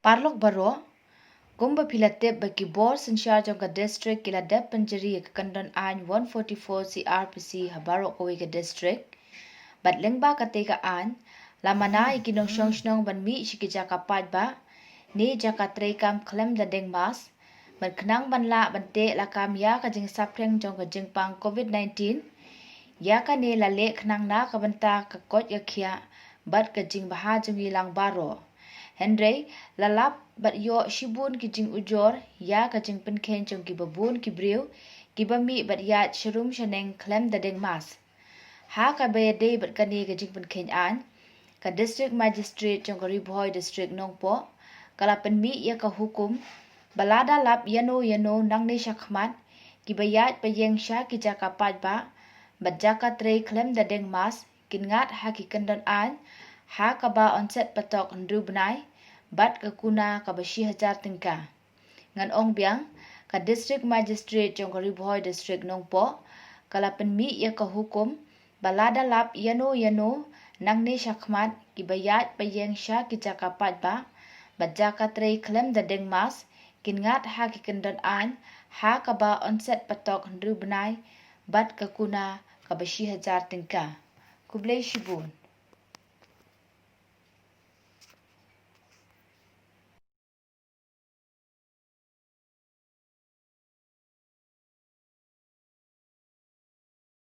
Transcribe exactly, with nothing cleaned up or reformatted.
Parlok baroh, kumba phi la tip ba ki bor synshar jong ka district ki la dep pynjari ïa ka kyndon aiñ one forty-four C R P C ha baroh kawei ka district. Bad lyngba katei ka aiñ, la mana ïa ki nongshong shnong ban mih sha ki jaka paidbah ne jaka treikam khlem da deng mask, bad khnang ban lah ban teh lakam ïa ka jingsaphriang jong ka jingpang covid nineteen. Ïa kane la leh khnang na ka bynta ka koit ka khiah bad ka jingbha jong ngi lang baroh. Hynrei la lap bad ïoh shibun ki jingujor ïa ka jingpynkheiñ jong kiba bun ki briew kiba mih bad ïaid sharum shaneng khlem da deng mask. Ha kaba ïadei bad kane ka jingpynkheiñ aiñ, ka District Magistrate jong ka Ri Bhoi District Nongpoh ka la pynmih ïa ka hukum ba lada lap ïano ïano nangne shakhmat, kiba ïaid ba ïeng sha ki jaka paidbah bad jaka trei khlem da deng mask kin ngat ha ki kyndon aiñ ha kaba yn set patok hynriew bnai bad ka kuna kaba shi hajar tyngka. Ngan ong biang, ka District Magistrate jong ka Ri Bhoi District Nongpoh ka la pynmih ïa ka hukum ba lada lap ïano ïano nangne shakhmat, kiba ïaid ba ïeng sha ki jaka paidbah bad jaka trei khlem da deng mask kin ngat ha ki kyndon aiñ ha kaba yn set patok hynriew bnai bad ka kuna kaba shi hajar tyngka. Khublei shibun.